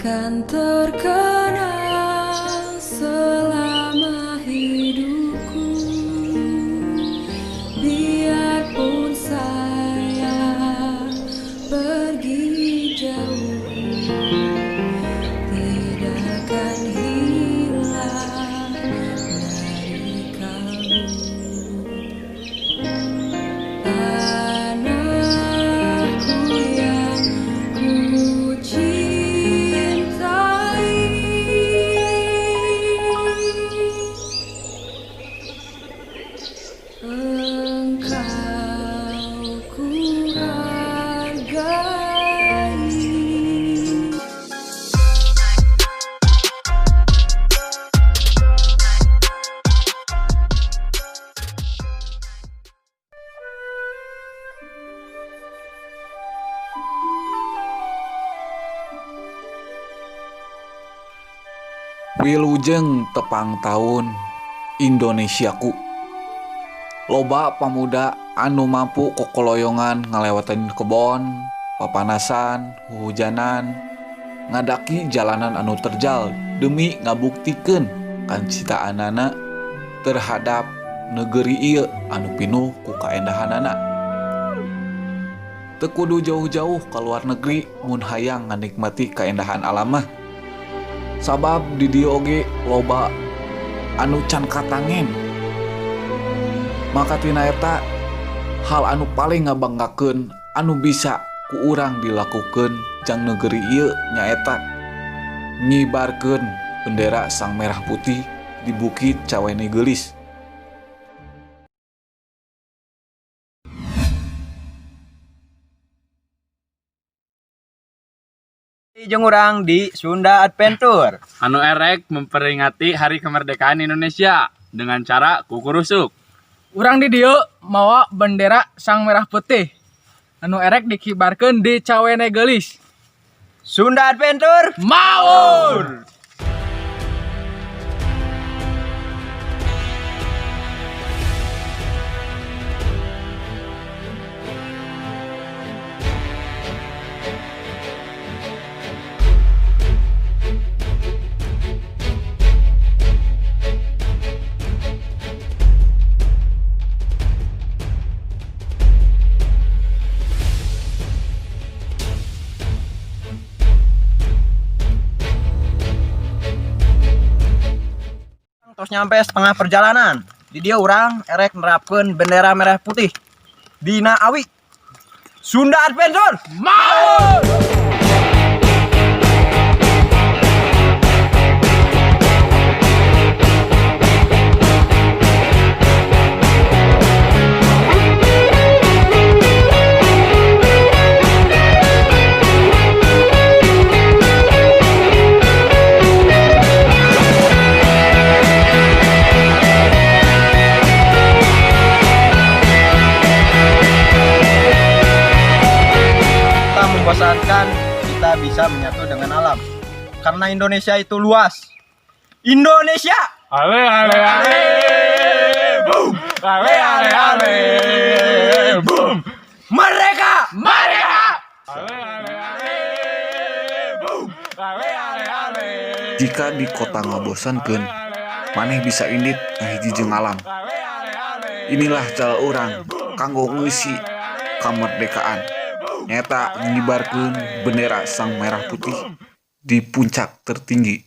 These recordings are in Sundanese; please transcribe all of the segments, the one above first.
Kan terkenang selama hidupku. Biarpun saya pergi jauh, tidak akan hilang dari kalbu. Tanahku yang ku cintai. Engkau ku hargai. Wilujeng tepang taun Indonesiaku. Loba pamuda anu mampu kokoloyongan ngalewatan kebon, papanasan, huhujanan, ngadaki jalanan anu terjal demi ngabuktikeun kancitaanana terhadap negeri ieu anu pinuh ku kaendahanana. Teu kudu jauh-jauh ka luar negeri mun hayang nganikmati kaendahan alam mah. Sabab di dieu oge loba anu can katangen. Maka tina eta hal anu paling ngabanggakeun anu bisa ku urang dilakukeun jang negeri ieu nyaeta ngibarkeun bendera sang merah putih di Bukit Cawene Geulis. Jeung urang di Sunda Adventure. Anu erek memperingati Hari Kemerdekaan Indonesia dengan cara kukurusuk. Urang di dieu mawa bendera sang merah putih anu erek dikibarkeun di Cawene Geulis. Sunda Adventure. Maur! Terus nyampe setengah perjalanan. Di dieu urang erek nerapkeun bendera merah putih dina awi. Sunda Adventure. Maur! Kita membosankan, kita bisa menyatu dengan alam. Karena Indonesia itu luas. Indonesia. Ale ale ale, boom. Ale ale ale, boom. Merdeka. Merdeka! Ale ale ale, boom. Ale ale ale. Jika di kota ngabosankeun, maneh bisa indit ngahiji jeung alam. Inilah cara urang kanggo ngeusi kamerdekaan. Nyaeta ngibarkeun bendera sang merah putih di puncak tertinggi.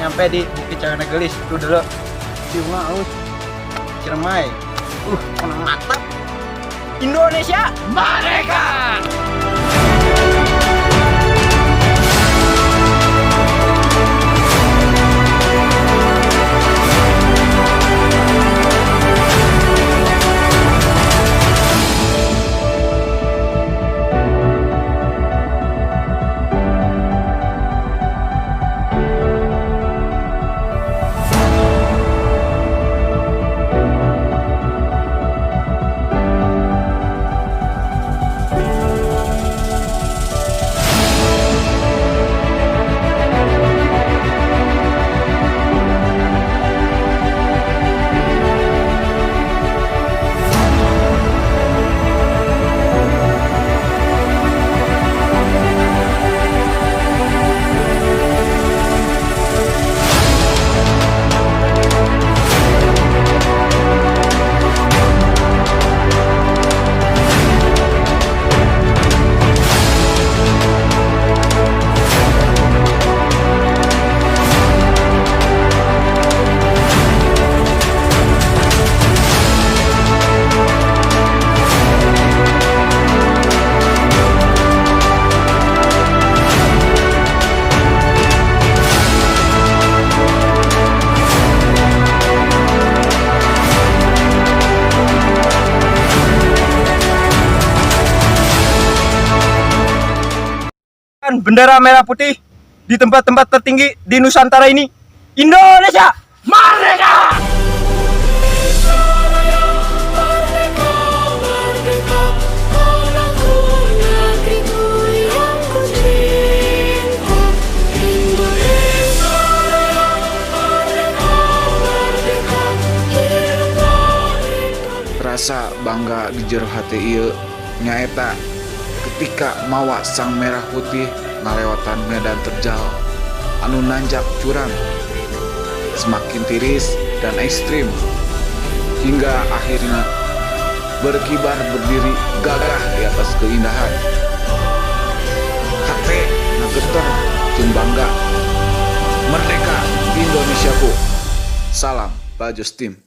Nyampe di Bukit Cawene Geulis itu dulu. Ciuma aus. Ciremai. Mantap. Indonesia Merdeka! Bendera merah putih di tempat-tempat tertinggi di Nusantara ini. Indonesia Merdeka! Merdeka, anakku, negeriku yang ku cinta. Indonesia merdeka, merdeka, hiduplah Indonesia. Rasa bangga di jero hati ieu nyaeta ketika mawa sang merah putih ngalewatan medan terjal anu nanjak curam semakin tiris dan ekstrim hingga akhirnya berkibar berdiri gagah di atas keindahan. Hate ngageter jeung bangga. Merdeka Indonesiaku. Salam Bajos Team.